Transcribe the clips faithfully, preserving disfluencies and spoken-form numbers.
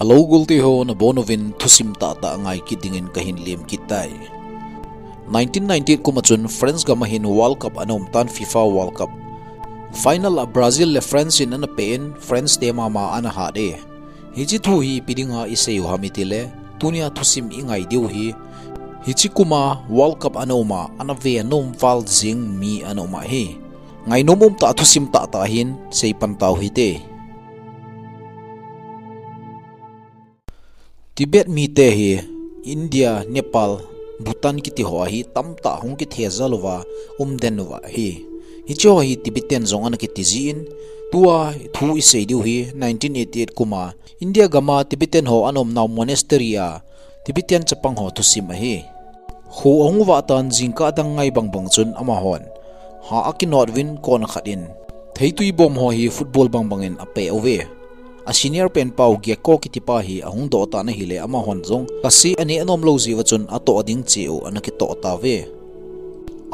Hello, golte ho, nabonchauvin thusim tahtah ngai kit dingin kahin lem kit tai. Nineteen ninety-eight kum a chun France gam a hin World Cup ana um tan, FIFA World Cup. Final a Brazil le France in ana pe in, France te mama ana hat e. Hiche thu hi ipi dinga isei u ham itile, tunia thusim ingai diu hi, hiche kum a World Cup ana um a, ana ve nom val jing mi ana um ahi. Ngainom umtah a thusim tahtah hin seipan tau hite. Tibet mite hi India, Nepal, Bhutan kiti ho a hi tamtah hung kithejal uva um den uva ahi. Hiche ho hi Tibetan jong ana kiti jin, tua thu isei diu hi nineteen eighty-eight kum a India gam a Tibetan ho ana umnau monastery a Tibetan chapang ho thusim ahi. Kho ahung vah tan jingkah dang ngai bangbang chun amahon ha akinot uvin, kona khat in theitui bom ho hi football bangbang in ape uve. A senior pen pau Gekko kiti pa hi ahung doh tan ahile, amahon jong kase aneh nom lou jeh uva chun atoh ding cheh u ana kitoh tauve.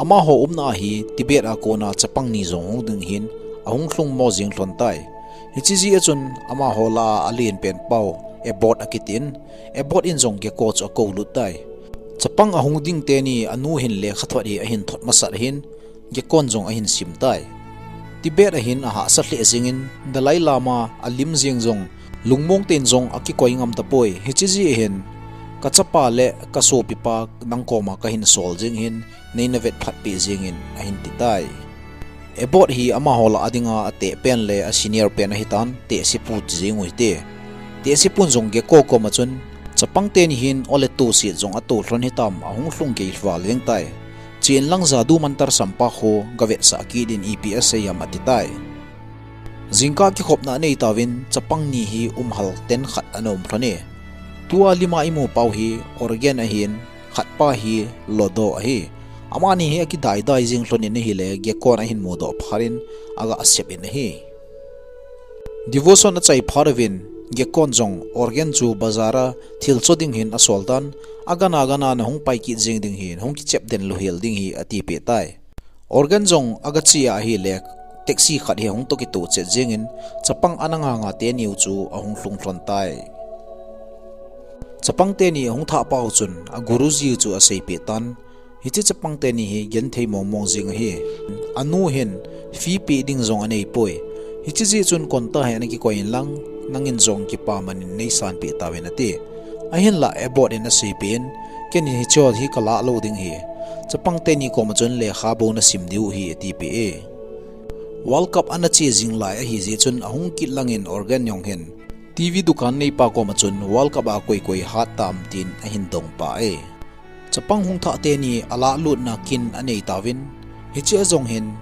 Amaho umna a hi Tibet a kona chapang ni jong hung ding hin ahung lhung mo jing lhon tai. Hiche jeh a chun amaho lah a alen pen pau Abbott akitin, Abbott in jong Gekko chu akou lut tai. Chapang ahung ding teni anu hin lekhathot hi ahin thot masat ahin, Gekkon jong ahin sim tai. Tibet a hin ahahsa lheh jingin, Dalai Lama alim jing jong, lungmong ten jong akikoi ngam tapoi. Hiche jeh hin, kachapa le kasopipa nang koma kahin sol jing hin, neina vetphat peh jingin, ahin ti tai. Abbott hi amaho lah a dinga ateh pen le a senior pen ahitan, tehsepu ti jing u hite. Tehsepun jong Gekko koma chun, chapang teni hin ole toset jong ato lhon hitam, ahung lhung gei val jeng tai. Chen lang jadu mantar sampa kho gavetsah kit in ipi asei ham ati tai. Jingkah kikhopna anei tauvin, chapang ni hi umhal ten khat ana um lhon e. Tua lima imu pau hi Orgen ahin, khatpa hi Lodo ahi. Amani hi akidaidai jing lhon in ahile, Gekkon ahin mudoh phat in aga sep in ahi. Devotion achai phat uvin, Gekkon jong Orgen chu bazar a thil cho ding hin asol tan, agana gana nahung pai kit jing ding hin, hung kichep den louhel ding hi atipeh tai. Orgen jong agache a ahile, taxi khat hi ahung toh kitoh chet jingin, chapang ana nganga teniu chu ahung lhung lhon tai. Chapang teni ahung thah pau chun, a Guruji chu aseipeh tan, hiche chapang teni hi genthei mongmong jing ahi. Anu hin fee peh ding jong aneipoi. Hiche jeh chun konta hi ana kikoi inlang, nangin jong kipaman in neisanpeh tauvin ati. Ahinlah Abbott in aseipeh in, ken hiche ho hi kalah lou ding ahi. Chapang teni koma chun lekha bou nasim diu ahi atipeh e. World Cup ana che jing lai ahi jeh chun ahung kit langin Orgen jong hin TV dukan neipa koma chun World Cup a koi koi hat tam tin ahin dongpeh e. Chapang hung thah teni alahlutna kin anei tauvin, hiche a jong hin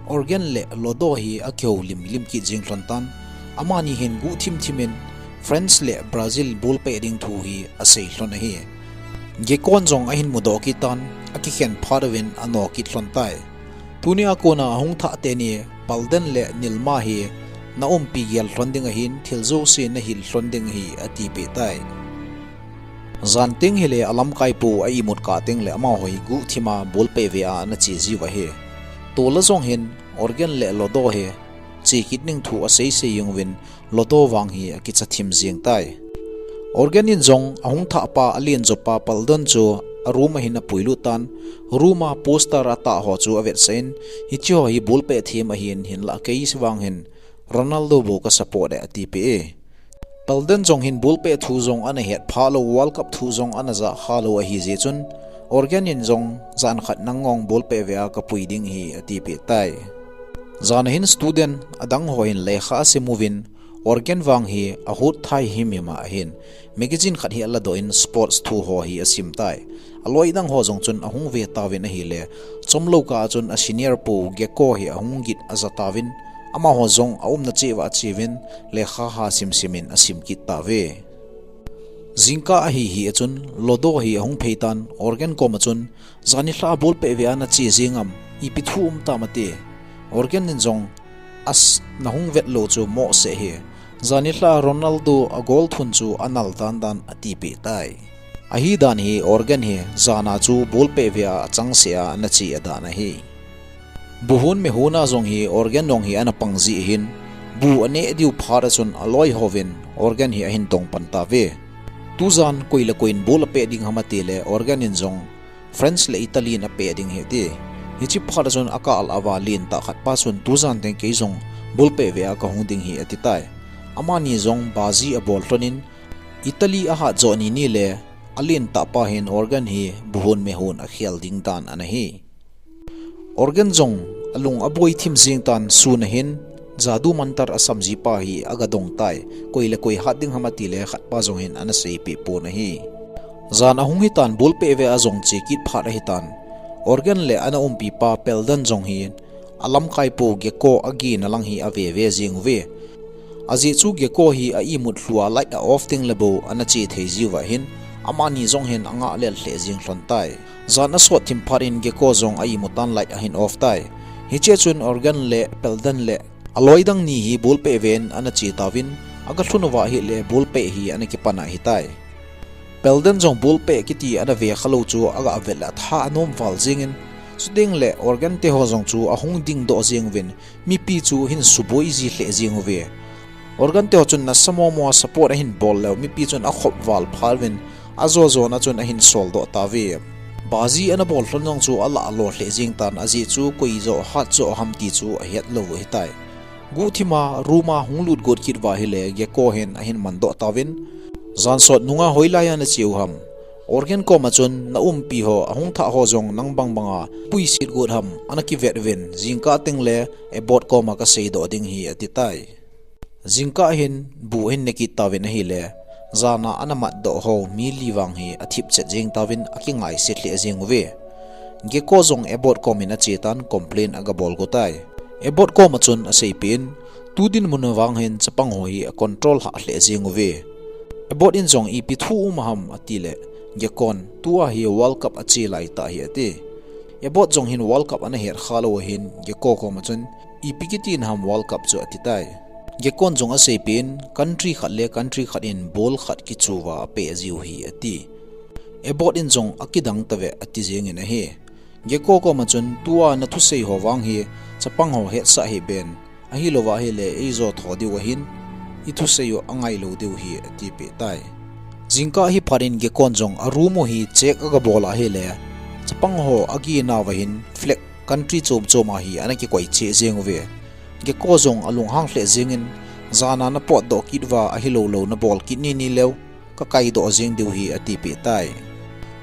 Orgen le Lodo hi akihoulim lim kit jing lhon tan, amani hin guhthim thim in France le Brazil ball peh ding thu hi asei lhon ahi. Gekkon jong ahin mudoh kit tan, akikhen phat uvin ano kit lhon tai. Tunia kona ahung thah teni Palden le Nilma hi naumpi gel lhon ding ahin, thil jouse nahil lhon ding ahi atipeh tai. Jan teng hile alamkaipu a imut kah teng le amaho hi guhthim a ball peh ve a ana che jiu ahi. Tol a jong hin Orgen le Lodo hi che kit ding thu asei sei jeng uvin, Lodo vang hi akicha thim jeng tai. Orgen in jong ahung thah pa alen jopa Palden chu a room a hin apuilut tan, room a poster atah ho chu avetsah in, hiche ho hi ball peh them ahin, hinlah kei vang hin Ronaldo bou ka support e atipeh e. Palden jong hin ball peh thu jong ana het pha lou, World Cup thu jong ana jah kha lou ahi jeh chun, Orgen in jong jan khat nang ngong ball peh ve a kapui ding ahi atipeh tai. Jan a hin student adang ho hin lekha asim uvin, Orgen vang hi ahut thai himhim a ahin, magazine khat hi aladoh in sports thu ho hi asim tai. Aloi dang ho jong chun ahung ve tauvin ahile, chomlou kah a chun a senior pu Gekko hi ahung git aja tauvin, amaho jong aumna cheh uva ache uvin, lekha ha simsim in asim kit tauve. Jingkah ahi hi a chun, Lodo hi ahung phei tan, Orgen koma chun, jan nilhah a ball peh ve a nache jing am, ipi thu um tam ati. Orgen in jong, as, nahung vet lou chu mohseh ahi. Jan nilhah a Ronaldo a goal thun chu anal dandan atipeh tai. Ahi dan hi Orgen hi jan a chu ball peh ve a achangseh a anache adan ahi. Bu hon me hon a jong hi Orgen jong hi ana pang jeh hin, bu aneh diu phat a chun aloi hovin Organ hi ahin dong pan tauve. Tujan koi le koi in ball apeh ding ham ati le Organ in jong France le Italy in apeh ding ahi ati. Hiche phat a chun akah a alen tah khat pa chun tujan teng kei jong ball peh ve a kahung ding ahi ati tai. Amani jong baji abol lhon in Italy ahat jo ni ni le alen tah pa hin Organ hi buhon mehon akhel ding dan ana hi. Organ jong alung aboi thim jing tan sun a hin jadu mantar asam ji pa hi aga dong tai, koi le koi hat ding ham ati le khat pa jong hin ana seipeh pon ahi. Jan ahung hi tan ball peh ve a jong che kit phat ahi tan. Organ le ana umpi pa Pelden jong hi alamkai po Geko agin a lang hi ave ve jing uve. Ajeh chu Geko hi a imut lhua light a off teng le bou ana che thei jiu va hin amani jong hin angah lel lheh jing lhon tai. Jan asot thim phat in Geko jong a imut tan light ahin off tai. Hiche chun Organ le Pelden le aloi dang ni hi ball peh ven ana che tauvin aga lhun uva hi le ball peh hi ana kipan ahi tai. Pelden jong ball peh kiti ana ve kha lou chu aga vet le atha anom val jing in chuteng le Organ te ho jong chu ahung ding doh jing uvin mipi chu hin suboi ji lheh jing uve. Organ te ho chun nasa momo a support ahin bol leu mipi chun akhop val phat uvin ajo jo na chun ahin sol doh tauve. Baji ana bol lhon jong chu alah lo lheh jing tan ajeh chu koi jo hat jo ham ti chu ahet lou ahi tai. Guhthim a room a hung lut got kit uva hi le Geko hin ahin man doh tauvin. Jan sot nunga hoilai a na che u ham. Organ kom a chun na umpi ho ahung thah ho jong nang bang bang a puisit got ham ana kivet uvin jingkah teng le Abbott kom a ka sei doh ding ahi ati tai. Jingkah hin bu ahin ne kit tauvin ahi le, jan a ana mat doh ho mi li vang hi athip chet jing tauvin akingai se lheh jing uve. Geko jong Abbott kom in ache tan complain aga bol go tai. Abbott kom a chun asei peh in, tu dinmun a vang hin chapang ho hi a control hah lheh jing uve. Abbott in jong ipi thu um ham ati le, Gekon, tua hi World Cup ache lai tah ahi ati. Abbott jong hin World Cup ana het kha lou ahin, Geko kom a chun, ipi kiti na ham World Cup chu ati tai. Gekon jong asei peh in, country khat le country khat in ball khat kichu uva apeh jiu ahi ati. Abbott in jong akidang tave ati jing in ahi. Geko kom a chun, tua na thusei ho vang hi, chapang ho hetsah hih ben, ahilou va hi le, ei jo tho diu ahin, i thusei u angai lou diu ahi ati peh tai. Jingkah hi phat in Gekon jong a room u hi check aga bol ahi le, chapang ho agin a va hin flag country chom chom a hi ana kikoi cheh jing uve. Geko jong alunghang lheh jing in, jan a na potdoh kit uva ahilou lou na bol kit ni ni leu, ka kaidoh jing diu ahi ati peh tai.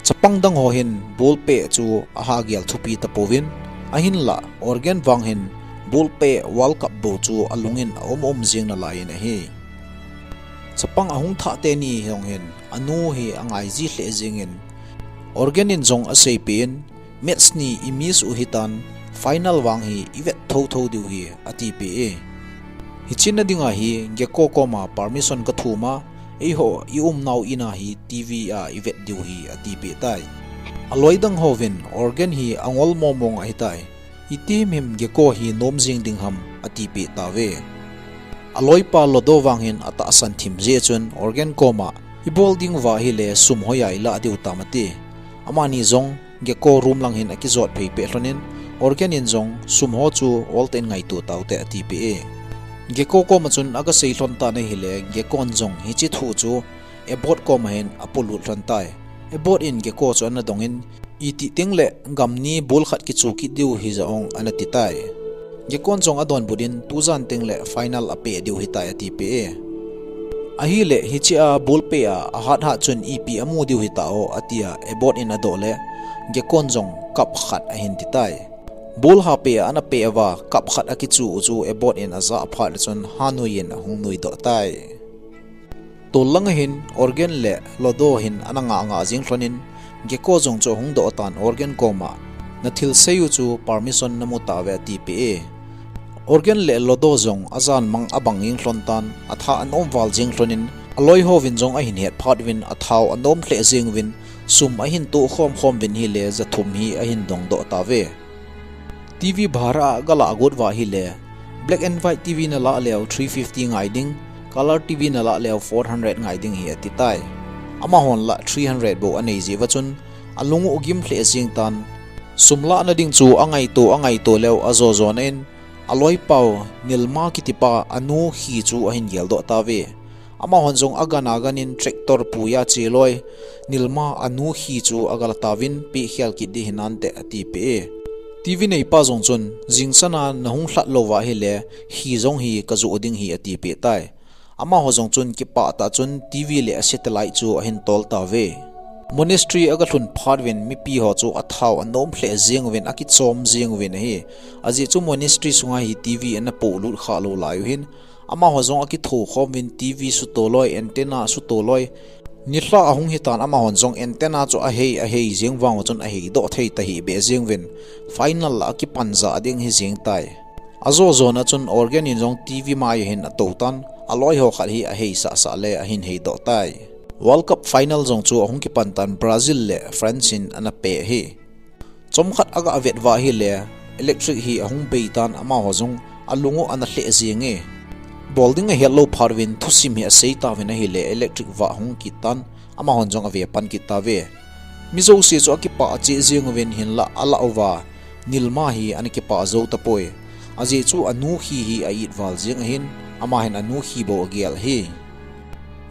Chapang dang ho hin ball peh chu aha gel thupi tapouvin, ahinlah Organ vang hin ball peh World Cup bou chu alung in aum um jing nalai in ahi. Chapang ahung thah teni jong hin anu hi angai ji lheh jing in, Organ in jong asei peh in, match ni i miss u hitan, final vang hi i vet thotho diu ahi, ati peh e. Hiche na ding a hi, Geko kom a permission ka thum a, eiho i umnau in a hi TV a i vet diu ahi, ati peh tai. Aloi dang hovin, Organ hi angol momong ahi tai. Iti himhim Geko hi nom jing ding ham, ati peh tauve. Aloi pa Lodo vang hin atahsan thim jeh chun, Organ kom a, i bol ding uva hi le sum hoiya i lah diu tam ati. Amani jong, Geko room lang hin akijot phei peh lhon in, Organ in jong sum ho chu ol tah in ngaito taute ati peh e. Geko kom a chun aga sei lhon tan ahi le, Gekon jong hiche thu chu Abbott kom a hin apolut lhon tai. Abbott in Geko chu ana dong in, iti teng le gam ni ball khat kichu kit diu ahi jong ana ti tai. Gekon jong adonbut in tujan teng le final apeh diu ahi tai ati peh e. Ahi le hiche a ball peh a ahat hat chun ipi amu diu ahi tao ati a Abbott in adoh le Gekon jong cup khat ahin ti tai. Ball ha peh a ana peh uva cup khat akichu u chu Abbott in ajah phat le chun hanui in ahung nui doh tai. Tol lang a hin Organ le Lodo hin ana ngah ngah jing lhon in Geko jong chu ahung doh tan Organ kom a na thil sei u chu permission na mu tauve ati peh e. Organ le Lodo jong ajan mang abang jing lhon tan atha anom val jing lhon in aloi hovin jong ahin het phat uvin athau anom lheh jing uvin sum ahin toh khom khom uvin hi le ja thum hi ahin dong doh tauve. TV bhara a aga lah got uva hi le, black and white TV na lah leu three fifty ngai ding, color TV na lah leu four hundred ngai ding ahi ati tai. Amahon lah three hundred bou anei jeh uva chun, alung u agim lheh jing tan. Sum lah na ding chu angaito, angaito leu ajo jo na in, aloi pau Nilma kiti pa anu hi chu ahin gel doh tauve. Amahon jong agan agan in tractor puiya cheloi, Nilma anu khi chu agala tauvin pehkhel kit ding hinante atipeh e. TV neipa jong chun, jingsana nahung lhat louva ahile, khi jong hi kajoh ding hi atipeh tai. Amaho jong chun kipah tah chun TV le a satellite chu ahin tol tauve. Monastery agalhun phat uvin mipi ho chu athao anom lheh jeng uvin akichom jeng uvin ahi. Ajeh chu monastery sunga hi TV ana polut kha lou lai uhin. Amaho jong akitho khom uvin TV suto loi, antenna suto loi. Nilhah ahung hitan amahon jong antenna chu ahei, ahei jeng vang chun ahei doh thei tahih beh jeng uvin. Final a akipan ja ding hi jeng tai. Ajo jona chun organ in jong TV mai ahin atou tan, aloi ho khat hi ahei sah sah le ahin hei doh tai. World Cup final jong chu ahung kipan tan Brazil le France in ana pe hi. Chomkhat aga vet uva ahile, electric hi ahung bei tan amaho jong alung u ana lheh jeng e. Bol ding ahel lou phat uvin thusim hi asei tauvin ahile electric vah hung kit tan amahon jong ave pan kit tauve. Mi jouse chu akipah cheh jeng uvin hinlah alah uva, Nilma hi ana kipah jou tapoi. Ajeh chu anu khi hi a-it val jeng ahin, ama hin anu khi bou agel hi.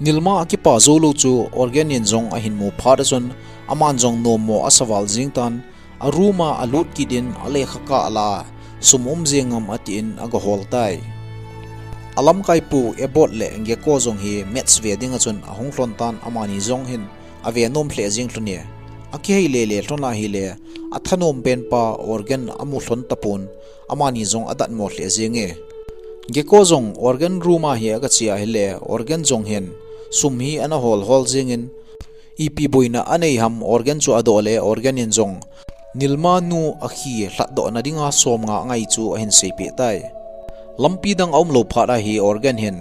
Nilma akipah jou lou chu organ in jong ahin mu phat a chun, aman jong nommo asa val jeng tan, a room a alut kit in alekha kah la, sum um jeng am atin agahol tai. Alamkai pu Abbott le Gecko jong hi match ve ding a chun ahung lhon tan amani jong hin ave nom lheh jeng lhon e. Akihei lele lhon ahile, athanom pen pa organ amu lhon tapon, amani jong adatmo lheh jeng e. Gecko jong organ room a hi aga che ahile, organ jong hin sum hi ana hol hol jeng in, ipi boina anei ham organ chu adoh le organ in jong Nilma nu akhi lhatdoh na dinga som nga ngai chu ahin seipeh tai. Lampi dang aum lou phat ahi organ hin,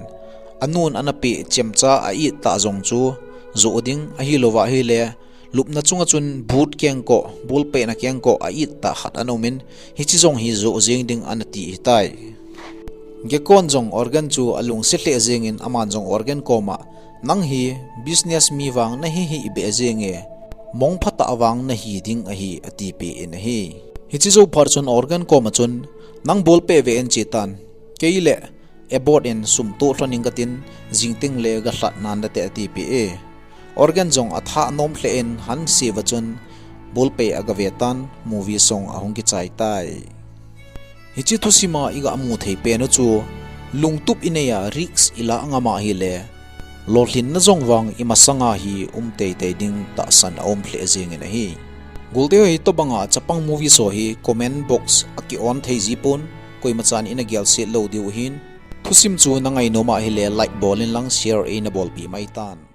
anun ana peh chemcha a-it tah jong chu joh ding ahilouva ahile, lupna chunga chun boot kengkoh, ball pehna kengkoh a-it tah khat ana um in, hiche jong hi joh jeng ding ana ti hitai. Gecko in jong organ chu alungset lheh jeng in aman jong organ koma, nang hi business mi vang nahi hih beh jeng e, mong phatah vang nahi ding ahi atipeh in ahi. Hiche jou phat chun organ koma chun, nang ball peh ve in che tan, kei le Abbott in sum toh lhon ing katin, jingteng le galhat nante atipeh e. Organ jong atha nom lheh in hanse uva chun, ball peh aga ve tan movie jong ahung kichai tai. Hiche thusim a iga mu thei pen u chu, lungtup inei a risk ilah ngam ahile, lolhinna jong vang imasanga hi um teitei ding tahsan aum lheh jeng in ahi. Golte ho hitobanga chapang movie ho hi comment box a ki on thei jipon, koimachan ina gelset lou diu ahin. Thusim chu na ngainom ahile like bol in lang share eina bolpeh mai tan.